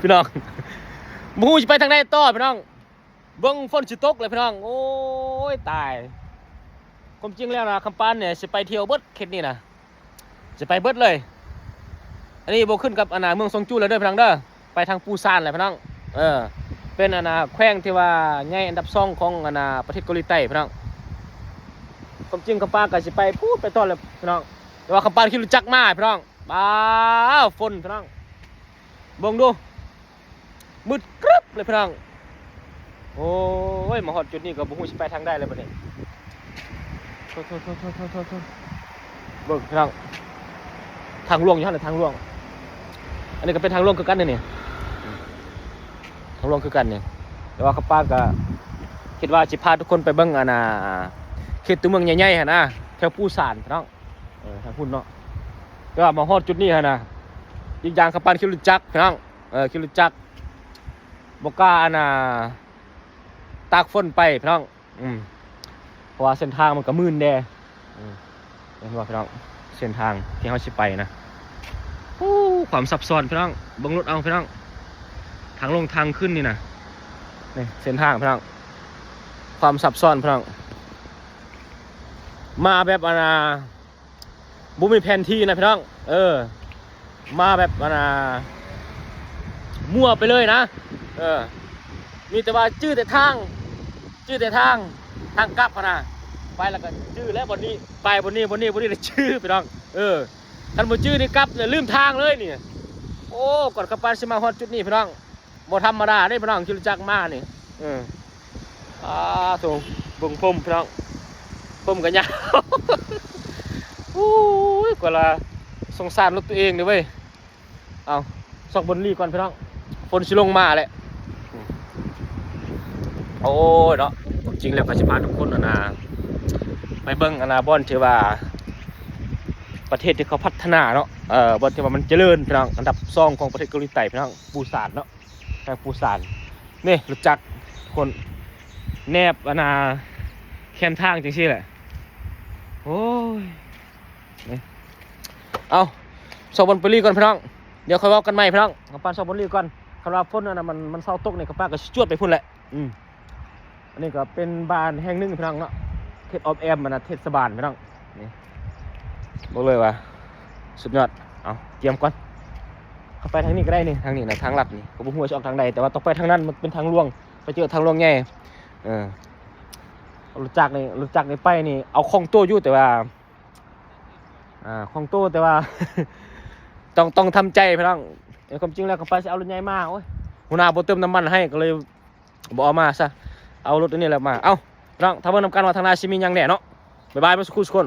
ພີ່ນ້ອງ ບໍ່ຮູ້ຊິໄປທາງໃດຕໍ່ພີ່ນ້ອງ. ເບິ່ງຝົນຊິຕົກແລ້ວພີ່ນ້ອງ. ໂອ້ຍ ຕາຍ. ຄວາມຈິງແລ້ວນະ ຄຳປານນີ້ຊິໄປທ່ຽວເບິດເຂດນີ້ນະ ຊິໄປເບິດເລີຍ. ອັນນີ້ບໍ່ຂຶ້ນກັບອັນນາເມືອງຊອງຈູແລ້ວເດີພີ່ນ້ອງເດີ ໄປທາງປູຊານແຫຼະພີ່ນ້ອງ. ເອີ ເປັນອັນນາແຂວງທີ່ວ່າໃຫຍ່ອັນດັບສອງຂອງອັນນາປະເທດເກົາຫຼີໃຕ້ພີ່ນ້ອງ. ຄວາມຈິງຄຳປານກໍຊິໄປພຸ້ນໄປຕອນແຫຼະພີ່ນ້ອງ ແຕ່ວ່າຄຳປານຂີ່ລົດຈັກມາພີ່ນ້ອງ. ປ້າ ຝົນພີ່ນ້ອງ ເບິ່ງດູ ມືດກຶບເລີຍພີ່ນ້ອງ. ໂອ້ຍ ມາຮອດຈຸດນີ້ກໍບໍ່ຮູ້ຊິໄປທາງໃດແລ້ວບັດນີ້. ໂທດໆໆໆ ເບິ່ງພີ່ນ້ອງ ທາງຫຼວງຢູ່ຫັ້ນແຫຼະ ທາງຫຼວງ. ອັນນີ້ກໍເປັນທາງຫຼວງຄືກັນນີ້ ທາງຫຼວງຄືກັນນີ້. ແຕ່ວ່າຄຳປານກໍຄິດວ່າຊິພາທຸກຄົນໄປເບິ່ງອັນນາເຂດຕົວເມືອງໃຫຍ່ໆຫັ້ນນະ ແຖວປູຊານພີ່ນ້ອງ. ເອີ ທາງພຸ້ນເນາະ ແຕ່ວ່າມາຮອດຈຸດນີ້ຫັ້ນນະ ອີກຢ່າງຄຳປານຂີ່ລົດຈັກພີ່ນ້ອງ ເອີ ຂີ່ລົດຈັກ ບໍ່ກ້າອັນນາຕາກຝົນໄປພີ່ນ້ອງ. ອືມ ເພາະວ່າເສັ້ນທາງມັນກໍມື່ນແດ່. ອືມ ເຫັນບໍ່ພີ່ນ້ອງ ເສັ້ນທາງທີ່ເຮົາຊິໄປນະ. ໂອ້ ຄວາມຊັບຊ້ອນພີ່ນ້ອງ ເບິ່ງລົດເອົາພີ່ນ້ອງ ທາງລົງທາງຂຶ້ນນີ້ນະ. ນີ້ເສັ້ນທາງພີ່ນ້ອງ ຄວາມຊັບຊ້ອນພີ່ນ້ອງ. ມາແບບອັນນາ ບໍ່ມີແຜນທີ່ນະພີ່ນ້ອງ. ເອີ ມາແບບອັນນາ ມົ້ວໄປເລີຍນະ. ເອີ ມີແຕ່ວ່າຈື່ແຕ່ທາງ ຈື່ແຕ່ທາງ ທາງກັບຫັ້ນນະ ໄປແລ້ວກໍຈື່ແລ້ວ ບ່ອນນີ້ໄປ ບ່ອນນີ້ ບ່ອນນີ້ ບ່ອນນີ້ ແລ້ວຈື່ພີ່ນ້ອງ. ເອີ ຄັນບໍ່ຈື່ນີ້ກັບ ລືມທາງເລີຍນີ້. ໂອ້ ກ່ອນຄຳປານຊິມາຮອດຈຸດນີ້ພີ່ນ້ອງ ບໍ່ທຳມະດາເດ້ພີ່ນ້ອງ ຂີ່ລົດຈັກມານີ້. ເອີ ອາໂທ້ ເບິ່ງຜົມພີ່ນ້ອງ ຜົມກໍຍາວ. ໂອ້ຍ ກວ່າລະ ສົງສານລົດຕົວເອງເດ້ເວີຍ. ເອົາ ຊອກບ່ອນຫຼີ່ກ່ອນພີ່ນ້ອງ ຝົນຊິລົງມາແຫຼະ. ໂອ້ຍເນາະ ຄວາມຈິງແລ້ວກໍຊິພາທຸກຄົນອັນນາ ໄປເບິ່ງອັນນາ ບ່ອນທີ່ວ່າປະເທດທີ່ເຂົາພັດທະນາເນາະ ເອີ ບ່ອນທີ່ວ່າມັນຈະເລີນພີ່ນ້ອງ ອັນດັບສອງຂອງປະເທດເກົາຫຼີໃຕ້ພີ່ນ້ອງ ປູຊານເນາະ. ທາງປູຊານ ນີ້ລົດຈັກຄົນແນບອັນນາແຄມທາງຈັ່ງຊີ້ແຫຼະ. ໂອ້ຍ ນີ້ ເອົາ ຊອກບ່ອນຫຼີ່ກ່ອນພີ່ນ້ອງ ດຽວຄ່ອຍເວົ້າກັນໃໝ່ພີ່ນ້ອງ. ຄຳປານຊອກບ່ອນຫຼີ່ກ່ອນ ຄັນວ່າຝົນອັນນະ ມັນ ມັນເຊົາຕົກນີ້ ຄຳປານກໍຊິຈວດໄປພຸ້ນແຫຼະ. ອືມ ອັນນີ້ກໍເປັນບ້ານແຫ່ງໜຶ່ງພີ່ນ້ອງເນາະ ເຂດອ້ອມແອ້ມອັນນະເທດສະບານພີ່ນ້ອງ. ນີ້ ບອກເລີຍວ່າສຸດຍອດ. ເອົາ ກຽມກ່ອນ ເຂົ້າໄປທາງນີ້ກໍໄດ້ນີ້ ທາງນີ້ນະ ທາງລັດນີ້ ກໍບໍ່ຮູ້ວ່າຊິອອກທາງໃດ ແຕ່ວ່າຕ້ອງໄປທາງນັ້ນ ມັນເປັນທາງຫຼວງ ໄປເຈີທາງຫຼວງໃຫຍ່. ເອີ ລົດຈັກນີ້ ລົດຈັກນີ້ໄປນີ້ເອົາຄອງໂຕຢູ່ ແຕ່ວ່າ ອ່າ ຄອງໂຕ ແຕ່ວ່າ ຕ້ອງ ຕ້ອງທຳໃຈພີ່ນ້ອງ. ເອີ ຄວາມຈິງແລ້ວກໍໄປຊິເອົາລົດໃຫຍ່ມາ ໂອ້ຍ ຫົວໜ້າບໍ່ເຕີມນ້ຳມັນໃຫ້ ກໍເລີຍບໍ່ເອົາມາຊະ ເອົາລົດອັນນີ້ແຫຼະມາ. ເອົ້າ ພີ່ນ້ອງ ຖ້າເບິ່ງນຳກັນວ່າທາງໜ້າຊິມີຫຍັງແດ່ເນາະ. ບາຍບາຍ ໝົດສູ່ຄົນ.